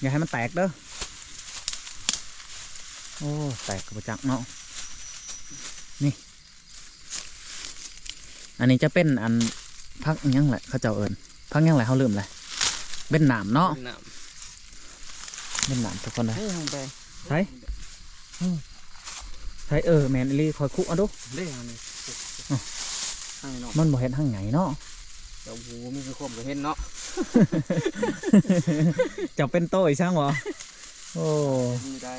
ຢ່າໃຫ້ມັນແຕກເດີ້. ໂອ້ ແຕກກໍບໍ່ຈັກເນາະ. ນີ້ ອັນນີ້ຈະເປັນອັນຜັກອີ່ຫຍັງແຫຼະ ເຂົາເຈົ້າເອີ້ນ ຜັກຫຍັງແຫຼະ ເຮົາລືມແຫຼະ. ເບັ້ນໜາມເນາະ ເບັ້ນໜາມ ເບັ້ນໜາມທຸກຄົນເລີຍ. ນີ້ຂອງແປງ ໃສ ໃສ ເອີ ແມ່ນອີ່ຫຼີ ຂ້ອຍຄຸເອົາດູ. ເດ້ ອັນນີ້ ອື ອັນນີ້ເນາະ ມັນບໍ່ເຫັນຫັ້ນໃຫຍ່ເນາະ. ເຈົ້າຜູ້ມີຄວາມກະເຫັນເນາະ ເຈົ້າເປັນໂຕອີ່ຫຍັງຫວາ? ໂອ້ ເຫັນຢູ່ໃດ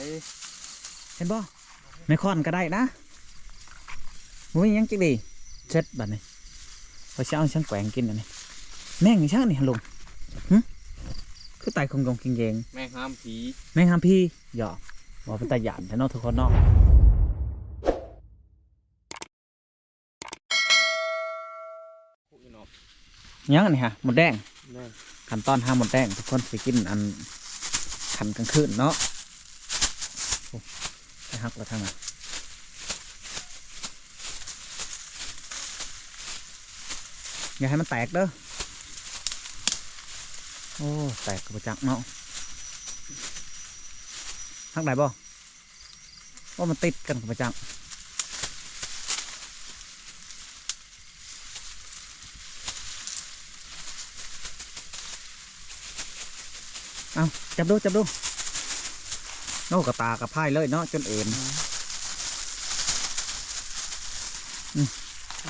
ເຫັນບໍ່? ໄມ້ຄ້ອນກໍໄດ້ນະ ບໍ່ມີຫຍັງຈັກດີ. ເສັດບາດນີ້ ຂ້ອຍຊິເອົາສັງແກວ່ງກິນອັນນີ້. ແມງອີ່ຫຍັງນີ້ຫະລຸງ? ຫຶ ຄືໄຕ່ຄົງໆເກງໆ. ແມງຫາມຜີ ແມງຫາມຜີ. ຫຍອກ ວ່າເປັນຕາຢ້ານແທ້ເນາະທຸກຄົນເນາະ. ຫຍັງອັນນີ້ຫະ? ມົດແດງ. ແມ່ນ ຂັ້ນຕອນຫາມົດແດງ ທຸກຄົນຊິກິນອັນຄ່ຳກາງຄືນເນາະ. ໂອ້ ໄປຮັກແລ້ວທາງນັ້ນ ຢ່າໃຫ້ມັນແຕກເດີ້. ໂອ້ ແຕກກໍບໍ່ຈັກເນາະ ຮັກໄດ້ບໍ່? ໂອ້ ມັນຕິດກັນກໍບໍ່ຈັກ. ເອົາ ຈັບດູ ຈັບດູ. ໂອ້ ກະຕາກະພາຍເລີຍເນາະ ຈົນເອນ. ອືມ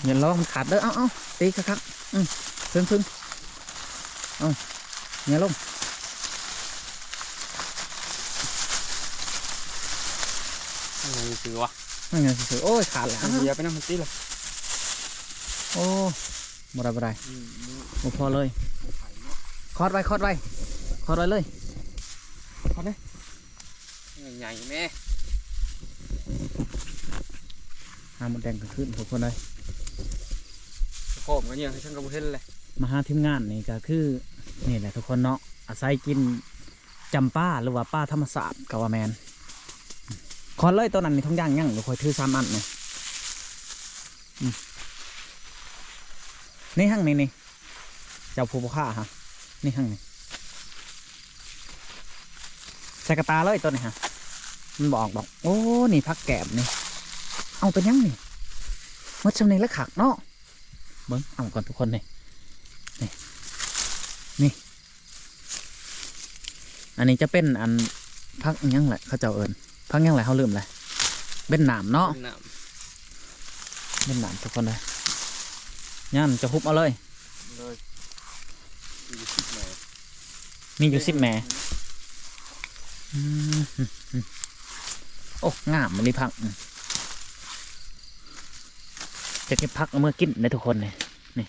ຢ່າລອງມັນຂາດເດີ້. ເອົາ ເອົາ ຕີຄັກໆ. ອືມ ເພິ່ງໆ. ເອົາ ຫຍ້າລົງ. ມັນຫຍັງຊື່ຫວາ? ມັນຫຍັງຊື່? ໂອ້ຍ ຂາດແລ້ວ. ເອົາເບຍໄປນຳມັນຕິລະ. ໂອ້ ບໍ່ໄດ້ ບໍ່ໄດ້. ອືມ ບໍ່ພໍເລີຍ. ຂອດໄວ້ ຂອດໄວ້ ຂອດໄວ້ເລີຍ. ຂອດເລີຍ. ໃຫຍ່ແມ່ ຫາມົດແດງກາງຄືນ ທຸກຄົນເອີຍ. ໂຄມກັນເຍອະ ຊັ້ນກໍບໍ່ເຫັນເລີຍ. ມາຫາທີມງານນີ້ກໍຄືນີ້ແຫຼະທຸກຄົນເນາະ ອາໄສກິນຈຳປາ ຫຼືວ່າປາທຳມະຊາດກໍວ່າແມ່ນ. ຂອດເລີຍ ໂຕນັ້ນນີ້ ຖົງຢາງຍັງຢູ່ ຂ້ອຍຖືສາມອັນນີ້. ອືມ ນີ້ຫັ້ງນີ້ ນີ້ ເຈົ້າຜູ້ບໍ່ຄ້າຫະ ນີ້ຫັ້ງນີ້ ໃສ່ກະຕາເລີຍໂຕນີ້ຫະ ມັນບໍ່ອອກດອກ. ໂອ້ ນີ້ຜັກແກມນີ້ ເອົາໄປຫຍັງນີ້ ໝົດຊ່ຳນີ້ລະຄັກເນາະ. ເບິ່ງ ເອົາກ່ອນທຸກຄົນ ນີ້ ນີ້ ນີ້. ອັນນີ້ຈະເປັນອັນຜັກອີ່ຫຍັງແຫຼະ ເຂົາເຈົ້າເອີ້ນຜັກຫຍັງແຫຼະ ເຮົາລືມແຫຼະ. ເບັ້ນໜາມເນາະ ເບັ້ນໜາມ ເບັ້ນໜາມທຸກຄົນເອີຍ. ຍາມຈະຫຸບເອົາເລີຍ ເລີຍ ມີຢູ່ສິບແມ່ ມີຢູ່ສິບແມ່. ອືມ ໂອ້ ງາມອີ່ຫຼີຜັກ. ອືມ ຈະເກັບຜັກເອົາເມືອກິນເດີທຸກຄົນ ນີ້ ນີ້.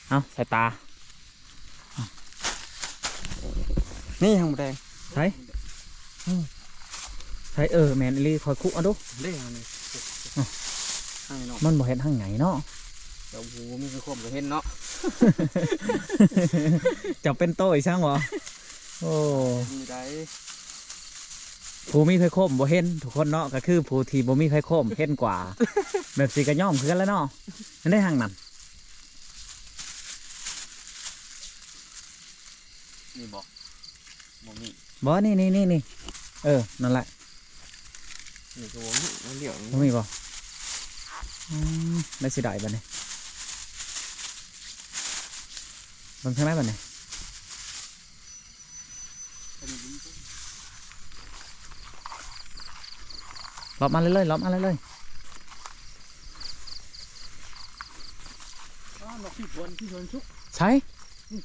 ເອົາ ໃສ່ຕາ ນີ້ຫາມົດແດງ ໃສ່ ໃສ່ ເອີ ແມ່ນອີ່ຫຼີ ຂ້ອຍຄຸເອົາດູ. ເດ້ ອັນນີ້ ເອົາ ອັນນີ້ເນາະ ມັນບໍ່ເຫັນຫັ້ນໃຫຍ່ເນາະ. ເຈົ້າຜູ້ມີຄວາມກະເຫັນເນາະ ເຈົ້າເປັນໂຕອີ່ຫຍັງຫວາ? ໂອ້ ເຫັນຢູ່ໃດ ຜູ້ມີໄພໂຄມບໍ່ເຫັນທຸກຄົນເນາະ ກໍຄືຜູ້ທີ່ບໍ່ມີໄພໂຄມເຫັນກວ່າ ແບບຊີ້ກໍຍອມຄືກັນແຫຼະເນາະ. ນັ້ນເດ້ ທາງນັ້ນ ນີ້ບໍ່? ບໍ່ມີ ບໍ່ ນີ້ ນີ້ ນີ້ ນີ້ ເອີ ນັ້ນແຫຼະ. ນີ້ກໍບໍ່ມີ ມັນດຽວນີ້ ບໍ່ມີບໍ່? ອືມ ໄດ້ຊິໄດ້ບາດນີ້ ເບິ່ງທາງໃດບາດນີ້. ລອບມາເລື້ອຍໆ ລອບມາເລື້ອຍໆ. ອ້າວ ໝາກພີພວນ ພີພວນສຸກ ໃສ? ອືມ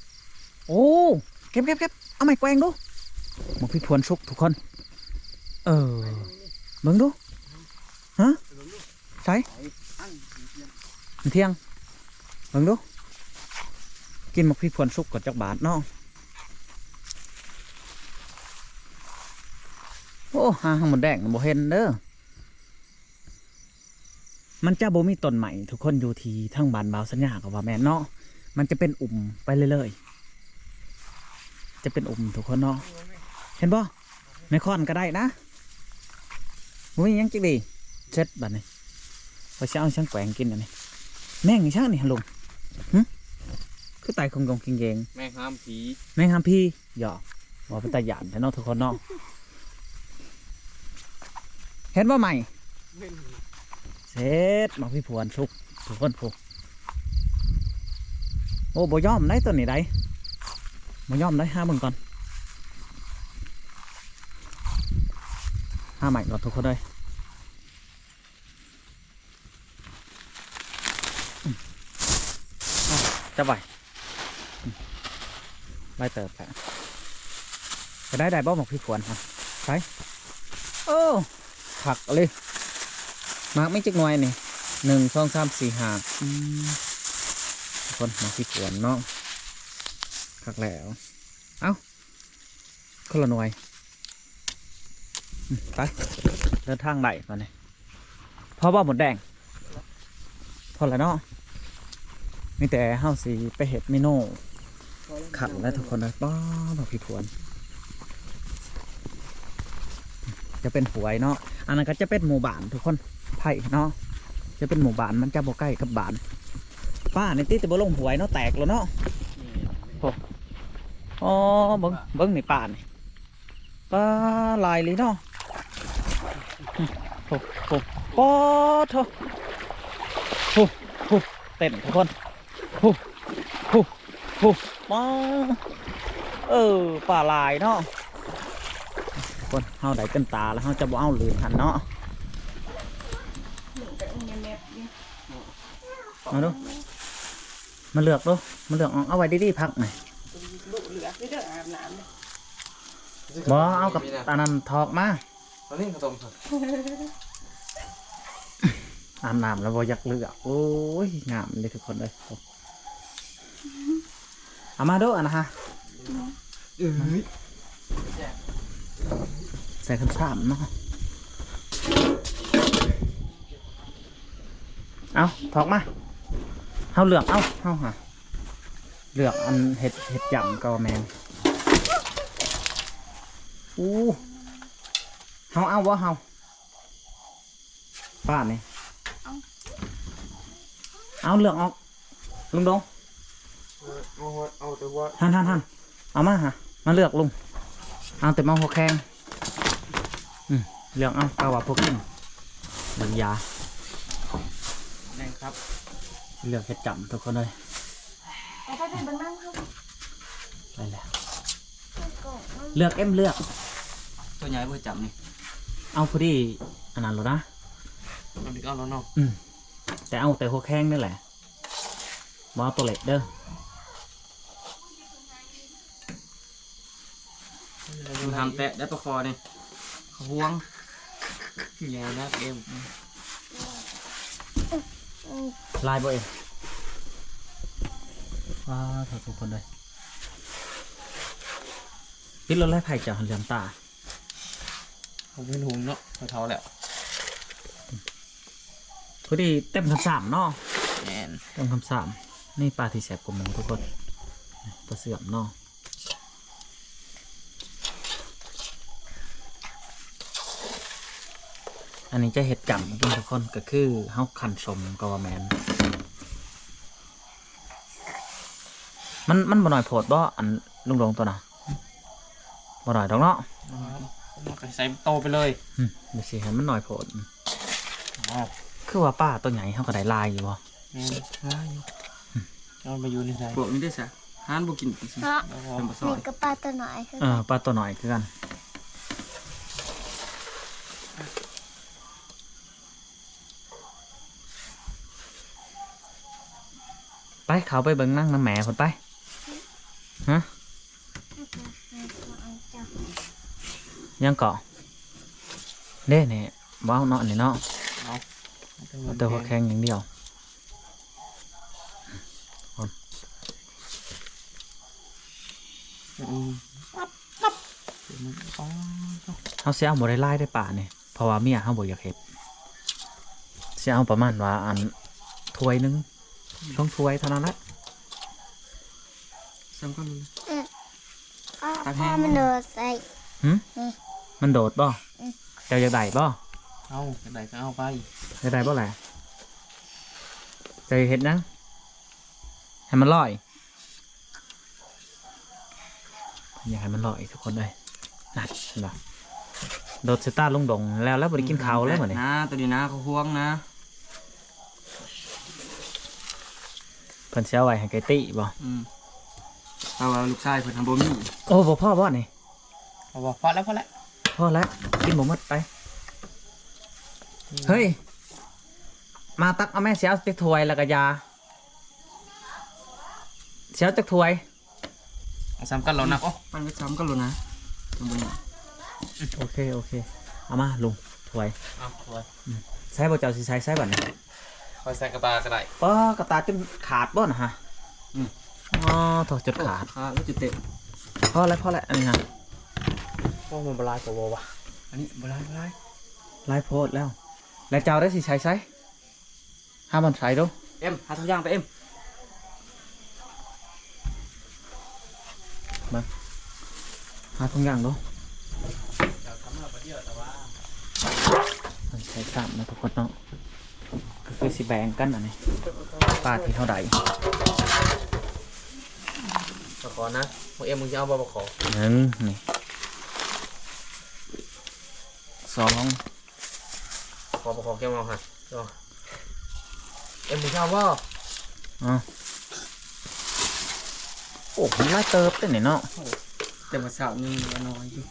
ໂອ້ ເກັບໆໆ ເອົາໄມ້ແກວ່ງດູ. ໝາກພີພວນສຸກທຸກຄົນ ເອີ ເບິ່ງດູ ຮະ ໃສ? ມັນທ່ຽງ ເບິ່ງດູ ກິນໝາກພີພວນສຸກກ່ອນຈັກບາດເນາະ. ໂອ້ ຫາຫາມົດແດງບໍ່ເຫັນເດີ. ມັນຈະບໍ່ມີຕົ້ນໄມ້ທຸກຄົນ ຢູ່ທີ່ທາງບ້ານບ່າວສັນຍາກໍວ່າແມ່ນເນາະ ມັນຈະເປັນອຸ່ມໄປເລື້ອຍໆ ຈະເປັນອຸ່ມທຸກຄົນເນາະ. ເຫັນບໍ່? ໄມ້ຄ້ອນກໍໄດ້ນະ ບໍ່ມີຫຍັງຈັກດີ. ເສັດບາດນີ້ ຂ້ອຍຊິເອົາສັງແກວ່ງກິນອັນນີ້. ແມງອີ່ຫຍັງນີ້ຫະລຸງ? ຫຶ ຄືໄຕ່ຄົງໆເກງໆ. ແມງຫາມຜີ ແມງຫາມຜີ. ຫຍອກ ວ່າເປັນຕາຢ້ານແທ້ເນາະທຸກຄົນເນາະ. ເຫັນບໍ່ໃໝ່? ເຫັນ. ເສັດ ໝາກພິພວນສຸກທຸກຄົນ. ໂອ້ ໂອ້ ບໍ່ຍອມໄດ໋ຕົວນີ້ໄດ໋ ບໍ່ຍອມໄດ໋. ຫາເບິ່ງກ່ອນ ຫາໃໝ່ກ່ອນທຸກຄົນເອີຍ. ອືມ ຈັບໄວ້ ອືມ ຫຼາຍເຕີບແຫຼະ. ເປັນໄດ້ ໄດ້ບໍ່ໝາກພິພວນ? ໃສ່ ໂອ້ ຄັກເລີຍ. ໝາກມີຈັກໜ່ວຍນີ້? ໜຶ່ງ ສອງ ສາມ ສີ່ ຫ້າ ອືມ ຄົນໝາກພິພວນເນາະ ຄັກແລ້ວ. ເອົ້າ ຄົນລະໜ່ວຍ ອືມ ໄປ ເດີນທາງໄດ້ບາດນີ້. ພໍບໍ່ມົດແດງ? ພໍແລ້ວເນາະ ມີແຕ່ເຮົາຊິໄປເຮັດເມນູຂັນແລ້ວທຸກຄົນເອີຍ. ປ້າ ໝາກພິພວນ ຈະເປັນຫ້ວຍເນາະ ອັນນັ້ນກໍຈະເປັນໝູ່ບ້ານທຸກຄົນ ໄຜ່ເນາະ ຈະເປັນໝູ່ບ້ານ ມັນຈະບໍ່ໃກ້ກັບບ້ານ. ປ້ານີ້ຕິ ແຕ່ບໍ່ລົງຫ້ວຍເນາະ ແຕກແລ້ວເນາະ. ໂອ້ ອໍ ເບິ່ງ ເບິ່ງນີ້ ປ້ານີ້ ປາຫຼາຍອີ່ຫຼີເນາະ. ໂອ້ ໂອ້ ປາໂທ້ ໂອ້ ໂອ້ ເຕັມທຸກຄົນ ໂອ້ ໂອ້ ໂອ້ ປາ ເອີ ປາຫຼາຍເນາະ. ທຸກຄົນ ເຮົາໄດ້ເຕັມຕາແລ້ວ ເຮົາຈະບໍ່ເອົາລື່ນຫັ້ນເນາະ. ເອົາດູ ມາເລືອກດູ ມາເລືອກເອົາ ເອົາໄວ້ດີໆ ຜັກນີ້ ບໍ່ເອົາກັບອັນນັ້ນ ຖອກມາ ອັນນີ້ກະຕົ້ມ ອາບນ້ຳແລ້ວບໍ່ຢາກເລືອກ. ໂອ້ຍ ງາມເດ້ທຸກຄົນເອີຍ ເອົາມາດູ ອັນນະຮະ ເອີ ໃສ່ຄັນສາມເນາະ. ເອົາ ຖອກມາ ເຮົາເລືອກເອົາ ເຮົາຫາເລືອກອັນເຫັດ ເຫັດຈ້ຳກໍແມ່ນ. ອູ້ ເຮົາເອົາບໍ່ ເຮົາ ປ້ານີ້ ເອົາ ເອົາເລືອກອອກ ລຸງດົງ ເອີ ເອົາ ເອົາແຕ່ຫົວ ຫັ້ນໆໆ ເອົາມາຫາ ມາເລືອກລຸງ ເອົາແຕ່ມາຫົວແຂງ. ອືມ ເລືອກເອົາ ກະວ່າພວກກິນ ເບິ່ງຢາ ແມ່ນຄັບ ເລືອກເຫັດຈ້ຳທຸກຄົນເອີຍ. ໄປ ໄປ ໄປເບິ່ງນຳເຮົາ ໄປແລ້ວ ເລືອກເອັມ ເລືອກ ຕົວໃຫຍ່ບໍ່ ເຫັດຈ້ຳນີ້ ເອົາພໍດີອັນນັ້ນໂລດນະ ອັນນີ້ກໍເອົາແລ້ວເນາະ. ອືມ ແຕ່ເອົາແຕ່ຫົວແຂງນີ້ແຫຼະ ບໍ່ເອົາຕົວເລັກເດີ. ຫ້າມແຕະໄດ້ປາຄໍ່ນີ້ ເຂົາຫວງ ໃຫຍ່ນັກເອັມ ຫຼາຍບໍ່ເອັມ? ວ້າ ທຸກຄົນເອີຍ ປິດລົດແລ້ວ ໃຜເຈົ້າຫັ້ນເຫຼືອມຕາ. ເຮົາເປັນຫຸງເນາະ ເຮົາເຖົ້າແລ້ວ ພໍດີເຕັມຄຳສາມເນາະ. ແມ່ນ ເຕັມຄຳສາມ. ນີ້ປາທີ່ແຊບກວ່າໝູ່ທຸກຄົນ ປາເຊື່ອມເນາະ. ອັນນີ້ຈະເຮັດຈ້ຳກິນທຸກຄົນ ກໍຄືເຮົາຄັ້ນສົ້ມກໍວ່າແມ່ນ. ມັນ ມັນບໍ່ໜ້ອຍໂພດບໍ່ ອັນລຸງໆ ໂຕນະ? ບໍ່ໜ້ອຍດອກເນາະ ມັນກໍໃສ່ໂຕໄປເລີຍ. ອືມ ດຽວຊິໃຫ້ມັນໜ້ອຍໂພດ. ອ້າວ ຄືວ່າປາໂຕໃຫຍ່ເຮົາກໍໄດ້ຫຼາຍຢູ່ບໍ່? ແມ່ນ ຫຼາຍຢູ່. ອືມ ເອົາໄປຢູ່ໃນໃສ? ພວກນີ້ໄດ້ຊະ ຫານບໍ່ກິນ ເນາະ ມັນບໍ່ຊອຍ. ນີ້ກໍປາໂຕນ້ອຍຄືກັນ. ເອີ ປາໂຕນ້ອຍຄືກັນ. ໄປ ເຂົ້າໄປເບິ່ງນາງນຳແມ່ພຸ້ນໄປ. ຮະ? ຍັງເກາະ ເດ້ນີ້ ເວົ້າເນາະ ອັນນີ້ເນາະ ເອົາ ເອົາແຕ່ຫົວແຂງຢ່າງດຽວ. ອືມ ເຮົາຊິເອົາບໍ່ໄດ້ຫຼາຍເດ້ປານີ້ ເພາະວ່າເມຍເຮົາບໍ່ຢາກເຮັດ ຊິເອົາປະມານວ່າ ອັນ ຖ້ວຍໜຶ່ງ ສອງຖ້ວຍເທົ່ານັ້ນແຫຼະ. ສຳຄັນ ເອີ ຕາກແຫ້ງ ມັນໂດດໃສ່. ຫື? ນີ້ ມັນໂດດບໍ່? ອືມ ເຈົ້າຢາກໄດ້ບໍ່? ເອົາ ຢາກໄດ້ກໍເອົາໄປ. ຢາກໄດ້ບໍ່ແຫຼະ? ເຈົ້າຢາກເຮັດຫຍັງ? ໃຫ້ມັນລອຍ. ຢ່າໃຫ້ມັນລອຍທຸກຄົນເອີຍ. ນັ້ນ ເຫັນບໍ່? ໂດດສະຕາດລົງດົງແລ້ວ ແລ້ວບໍ່ໄດ້ກິນເຂົ້າແລ້ວບັດນີ້ນະ. ຕົວນີ້ນະ ເຂົາຫ່ວງນະ. ເພິ່ນຊິເອົາໄວ້ໃຫ້ໄກ່ຕິບໍ່? ອືມ ແຕ່ວ່າລູກຊາຍເພິ່ນຫັ້ນບໍ່ມີ. ໂອ້ ບໍ່ພໍບໍ່ນີ້? ບໍ່ ພໍແລ້ວ ພໍແລ້ວ ພໍແລ້ວ ກິນບໍ່ໝົດໄປ. ເຮີ້ຍ ມາຕັກເອົາແມ່ ຊິເອົາຈັກຖ້ວຍ ແລ້ວກໍຢາ ຊິເອົາຈັກຖ້ວຍ? ເອົາສ່ຳກັນແລ້ວນະ. ໂອ້ ປັນກັນສ່ຳກັນແລ້ວນະ. ໂອເຄ ໂອເຄ ເອົາມາລຸງ ຖ້ວຍ. ເອົາຖ້ວຍ. ອືມ ໃສ່ບໍ່ ເຈົ້າຊິໃສ່ ໃສ່ບັດນີ້? ຂ້ອຍໃສ່ກະຕ່າກໍໄດ້. ປ້າ ກະຕ່າຈົນຂາດບໍ່ນະຮະ? ອືມ ອໍ ໂທ້ ຈົນຂາດ ຂາດແລ້ວ ຈົນເຕັມ. ພໍແລ້ວ ພໍແລ້ວ ອັນນີ້ຮະ. ໂອ້ ມັນບໍ່ຫຼາຍພໍບໍ່ວະ? ອັນນີ້ບໍ່ຫຼາຍ ບໍ່ຫຼາຍ ຫຼາຍໂພດແລ້ວ. ແລ້ວເຈົ້າໄດ້ຊິໃສ່ໃສ? ຫາບ່ອນໃສ່ດູ. ເອັມ ຫາຖົງຢາງໄປ ເອັມ ມາ ຫາຖົງຢາງດູ. ໃສ່ຊ້ຳນະທຸກຄົນເນາະ ກໍຄືຊິແບ່ງກັນອັນນີ້ ປາທີ່ເຮົາໄດ້. ປາຄໍນະ ຂອງເອັມ ມຶງຊິເອົາບໍ່ປາຄໍ? ໜຶ່ງ ນີ້ ສອງ ຂໍປາຄໍເກັບເອົາຫັ້ນ. ເອັມ ມຶງຊິເອົາບໍ່? ເອົາ. ໂອ້ ມັນຫຼາຍເຕີບເດ້ນີ້ເນາະ. ແຕ່ວ່າສາວຍັງນ້ອຍຢູ່.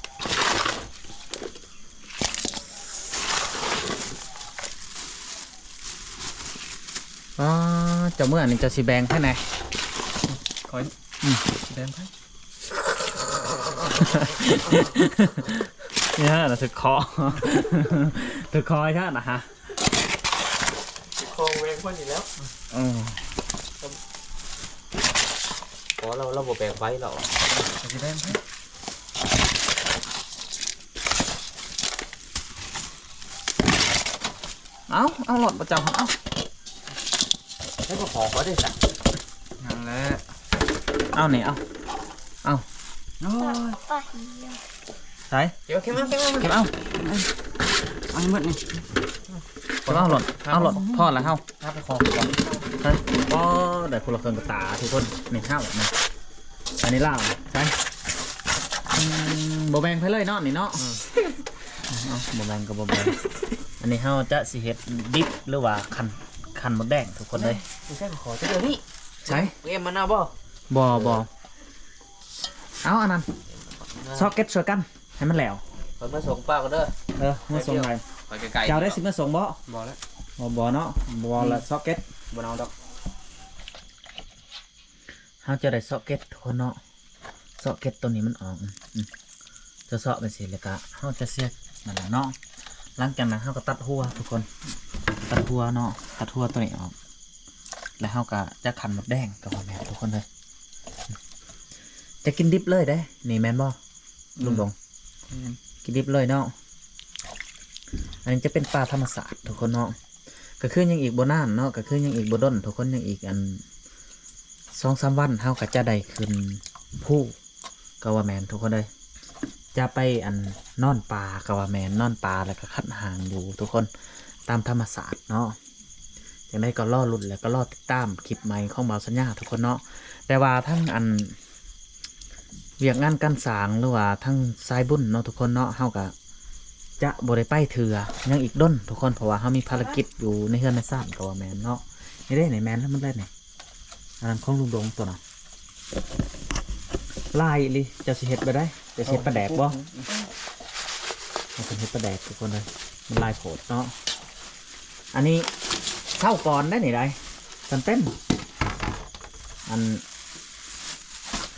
ອໍ ເຈົ້າເມືອນີ້ເຈົ້າຊິແບ່ງໃຜແດ່? ຂ້ອຍ. ອືມ ຊິແບ່ງໃຜ? ນີ້ນະ ຖືກຄໍ ຖືກຄໍໃຫ້ຊະນະຮະ. ຊິຂໍແບ່ງເພິ່ນນີ້ແລ້ວ. ເອີ ພໍແລ້ວ ລາວບໍ່ແບ່ງໃຜແລ້ວ. ຊິແບ່ງໃຜ? ເອົາ ເອົາໂລດບໍ່ເຈົ້າຫັ້ນ. ເອົາ ໃຫ້ປາຄໍບໍ່ໄດ້ຊະ. ນັ້ນແຫຼະ ເອົານີ້ ເອົາ ເອົາ. ໂອ້ຍ ໃສ່ ເກັບ ເກັບເອົາ ເກັບເອົາ ເກັບເອົາ ເອົາໃຫ້ໝົດນີ້. ເກັບເອົາໂລດ ເອົາໂລດ ພໍແລ້ວເຮົາ ຫາປາຄໍກ່ອນ. ໂອ້ ໄດ້ຄົນລະເຄິ່ງກະຕ່າທຸກຄົນ. ນີ້ເຮົານະ ອັນນີ້ລາວ ໃສ່. ອືມ ບໍ່ແບ່ງໃຜເລີຍເນາະນີ້ເນາະ. ອືມ ເອົາ ບໍ່ແບ່ງກໍບໍ່ແບ່ງ. ອັນນີ້ເຮົາຈະຊິເຮັດດິບ ຫຼືວ່າຄັນ ຄັນມົດແດງທຸກຄົນເລີຍ. ບໍ່ໃສ່ປາຄໍຈັກດຽວນີ້. ໃສ່ ເອັມ ມະນາວບໍ່? ບໍ່ ບໍ່. ເອົາອັນນັ້ນ ຊອກເກັດຊ່ວຍກັນໃຫ້ມັນແລ້ວ. ຂ້ອຍມາສົ່ງປ້າກ່ອນເດີ. ເອີ ມາສົ່ງໃຫ້ ໄປໄກໆ. ເຈົ້າໄດ້ຊິມາສົ່ງບໍ່? ບໍ່ແລ້ວ ບໍ່ ບໍ່ເນາະ. ບໍ່ລະ ອືມ ຊອກເກັດ ບໍ່ເອົາດອກ. ເຮົາຈະໄດ້ຊອກເກັດທຸກຄົນເນາະ. ຊອກເກັດໂຕນີ້ມັນອອກ. ອືມ ຈະຊອກໄປຊີ້ ແລ້ວກະເຮົາຈະເສຍບມັນເນາະ. ຫຼັງຈາກນັ້ນເຮົາກໍຕັດຫົວທຸກຄົນ ຕັດຫົວເນາະ ຕັດຫົວໂຕນີ້ອອກ ແລ້ວເຮົາກໍຈະຄັນມົດແດງ ກໍວ່າແມ່ນທຸກຄົນເດີ. ຈະກິນດິບເລີຍເດ້ນີ້ ແມ່ນບໍ່ ອືມ ລຸງດົງ? ແມ່ນ ກິນດິບເລີຍເນາະ. ອັນນີ້ຈະເປັນປ່າທຳມະຊາດທຸກຄົນເນາະ. ກໍຄືຍັງອີກບໍ່ນານເນາະ ກໍຄືຍັງອີກບໍ່ດົນທຸກຄົນ ຍັງອີກອັນ ສອງສາມວັນເຮົາກໍຈະໄດ້ຂຶ້ນພູ ກໍວ່າແມ່ນທຸກຄົນເອີຍ. ຈະໄປອັນນອນປ່າ ກໍວ່າແມ່ນ ນອນປ່າ ແລ້ວກໍຄັດຫາງຢູ່ທຸກຄົນ ຕາມທຳມະຊາດເນາະ. ຈັ່ງໃດກໍລໍລຸ້ນ ແລ້ວກໍລໍຕິດຕາມຄລິບໃໝ່ຂອງບ່າວສັນຍາທຸກຄົນເນາະ. ແຕ່ວ່າທັງອັນ ວຽກງານການສ້າງ ຫຼືວ່າທັງສາຍບຸນເນາະທຸກຄົນເນາະ ເຮົາກະຈະບໍ່ໄດ້ໄປເທື່ອ ຍັງອີກດົນທຸກຄົນ ເພາະວ່າເຮົາມີພາລະກິດຢູ່ໃນເຮືອນໃນຊານ ກໍວ່າແມ່ນເນາະ. ນີ້ເດ້ ນີ້ແມ່ນແລ້ວ ມັນແລ້ວນີ້ ອັນນັ້ນຂອງລຸງດົງຕົວນັ້ນ ຫຼາຍອີ່ຫຼີ. ເຈົ້າຊິເຮັດແບບໃດ? ເຈົ້າຊິເຮັດປາແດກບໍ່? ເຮົາຊິເຮັດປາແດກທຸກຄົນເອີຍ ມັນຫຼາຍໂພດເນາະ. ອັນນີ້ເຊົາກ່ອນໄດ໋ນີ້ໄດ໋ ສັນເຕັມ ອັນ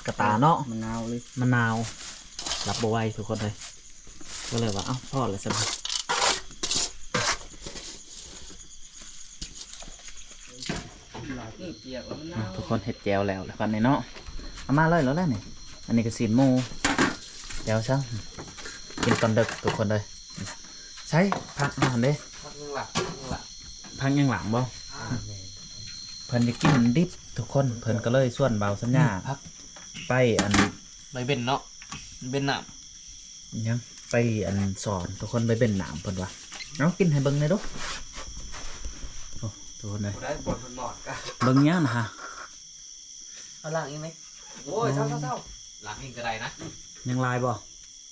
ກະຕາເນາະ ມັນໜາວເລີຍ ມັນໜາວ ຮັບບໍ່ໄຫວທຸກຄົນເອີຍ. ກໍເລີຍວ່າ ເອົ້າ ພໍແລ້ວຊັ້ນ ອືມ ທຸກຄົນເຮັດແຈ່ວແລ້ວ ແລ້ວບັດນີ້ເນາະ ເອົາມາເລີຍ ແລ້ວແຫຼະນີ້. ອັນນີ້ກໍຊີ້ນໝູ ແຈ່ວຊະ ກິນຕອນດຶກທຸກຄົນເອີຍ. ໃສ່ຜັກເຮົາຫັ້ນເດ້ ຜັກຍັງຫຼາງ ຜັກຍັງຫຼາງບໍ່? ອ່າ ແມ່ນ ເພິ່ນຈະກິນດິບທຸກຄົນ ເພິ່ນກໍເລີຍຊວນບ່າວສັນຍາ ອືມ ຜັກ ໄປອັນ ໄປເບັ້ນເນາະ ເບັ້ນນ້ຳ ຫຍັງ ໄປອັນສອນທຸກຄົນ ໄປເບັ້ນນ້ຳເພິ່ນວ່າ. ເອົາ ກິນໃຫ້ເບິ່ງແດ່ດູ ໂອ້ ທຸກຄົນເອີຍ ໄດ້ບ່ອນເພິ່ນໝອດກະ ເບິ່ງຫຍັງນະຮະ? ເອົາລ້າງອີກໄໝ? ໂອ້ຍ ເຊົາໆໆ ລ້າງເອງກໍໄດ້ນະ. ຍັງຫຼາຍບໍ່?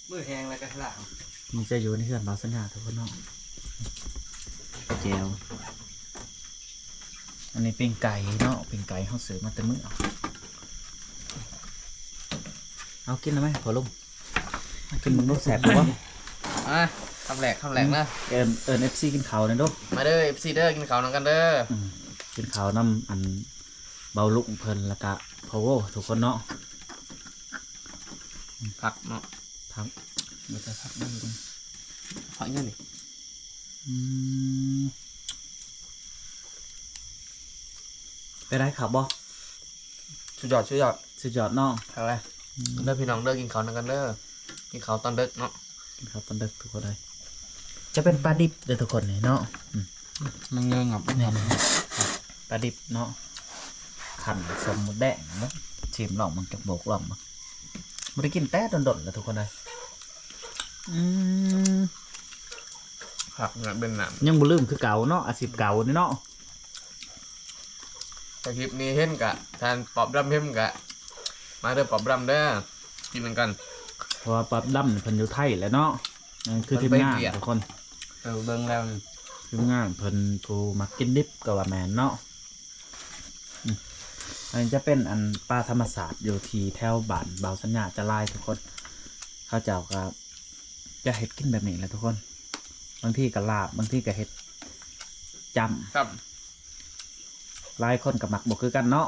ມື້ແຮງແລ້ວກໍລ້າງ. ນີ້ຈະຢູ່ໃນເຮືອນບ່າວສັນຍາທຸກຄົນເນາະ. ແຈ່ວ ອັນນີ້ປີ້ງໄກ່ເນາະ, ປີ້ງໄກ່ເຮົາຊື້ມາແຕ່ມື້. ເອົາ ກິນແລ້ວໄໝພໍ່ລຸງ? ກິນເບິ່ງດູ ແຊບບໍ່? ອ່ະ ຄຳແລກ ຄຳແລກນະ. ເອີ້ນ ເອີ້ນເອັຟຊີກິນເຂົ້າແດ່ດູ. ມາເດີ ເອັຟຊີເດີ ກິນເຂົ້ານຳກັນເດີ. ອືມ ກິນເຂົ້ານຳອັນ ເບົາລຸງເພິ່ນ ແລ້ວກະພໍ່ໂວທຸກຄົນເນາະ. ຜັກເນາະ ຜັກ ບໍ່ໃສ່ຜັກນຳ. ຜັກຫຍັງນີ້? ອືມ ເປັນໄດ ຄັກບໍ່? ສຸດຍອດ ສຸດຍອດ ສຸດຍອດເນາະ. ຄັກແຫຼະ. ອືມ ເດີພີ່ນ້ອງເດີ ກິນເຂົ້ານຳກັນເດີ. ກິນເຂົ້າຕອນເດິກເນາະ ກິນເຂົ້າຕອນເດິກທຸກຄົນເອີຍ. ຈະເປັນປາດິບເດີທຸກຄົນນີ້ເນາະ. ອືມ ມັນເງືອບ ແມ່ນ ປາດິບເນາະ ຂັ້ນສົມໝົດແດງເນາະ. ຊີມລອງເບິ່ງ ຈັກໂບກລອງເບິ່ງ. ບໍ່ໄດ້ກິນແຕ່ດົນໆ ແລ້ວທຸກຄົນເອີຍ. ອືມ ຄັກນະ ເປັນນ້ຳ ຍັງບໍ່ລືມຄືເກົ່າເນາະ ອາຊີບເກົ່ານີ້ເນາະ. ຖ້າຄລິບນີ້ເຫັນກະ ທ່ານປອບດຳເຫັນກະ ມາເດີປອບດຳເດີ ກິນນຳກັນ. ເພາະວ່າປອບດຳເພິ່ນຢູ່ໄທແຫຼະເນາະ. ອັນນີ້ຄືທີມງານທຸກຄົນ ເອີ ເບິ່ງແລ້ວນີ້ ທີມງານເພິ່ນຜູ້ມັກກິນດິບກໍວ່າແມ່ນເນາະ. ອືມ ອັນນີ້ຈະເປັນອັນປ່າທຳມະຊາດຢູ່ທີ່ແຖວບ້ານບ່າວສັນຍາຈະຫຼາຍທຸກຄົນ. ເຂົາເຈົ້າກໍຈະເຮັດກິນແບບນີ້ແຫຼະທຸກຄົນ. ບາງທີກໍລາບ ບາງທີກໍເຮັດຈ້ຳ ຈ້ຳ. ຫຼາຍຄົນກໍມັກບໍ່ຄືກັນເນາະ.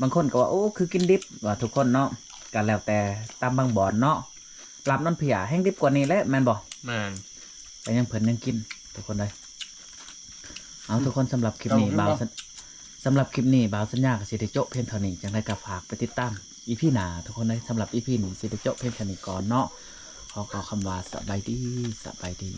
ບາງຄົນກໍວ່າ ໂອ້ ຄືກິນດິບ ວ່າທຸກຄົນເນາະ. ກໍແລ້ວແຕ່ຕາມບາງບ່ອນເນາະ. ລາບນວນເພັນແຮ່ງດິບກວ່ານີ້ແຫຼະ ແມ່ນບໍ່? ແມ່ນ. ກໍຍັງ ເພິ່ນຍັງກິນທຸກຄົນເອີຍ. ເອົາ ອືມ ທຸກຄົນ ສຳລັບຄລິບນີ້ ເອົາ ບ່າວສັນ ສຳລັບຄລິບນີ້ ບ່າວສັນຍາກໍຊິໄດ້ຈົບພຽງເທົ່ານີ້. ຈັ່ງໃດກໍຝາກໄປຕິດຕາມອີພີໜ້າທຸກຄົນເອີຍ. ສຳລັບອີພີນີ້ຊິໄດ້ຈົບພຽງເທົ່ານີ້ກ່ອນເນາະ. ຂໍກ່າວຄຳວ່າສະບາຍດີ ສະບາຍດີ.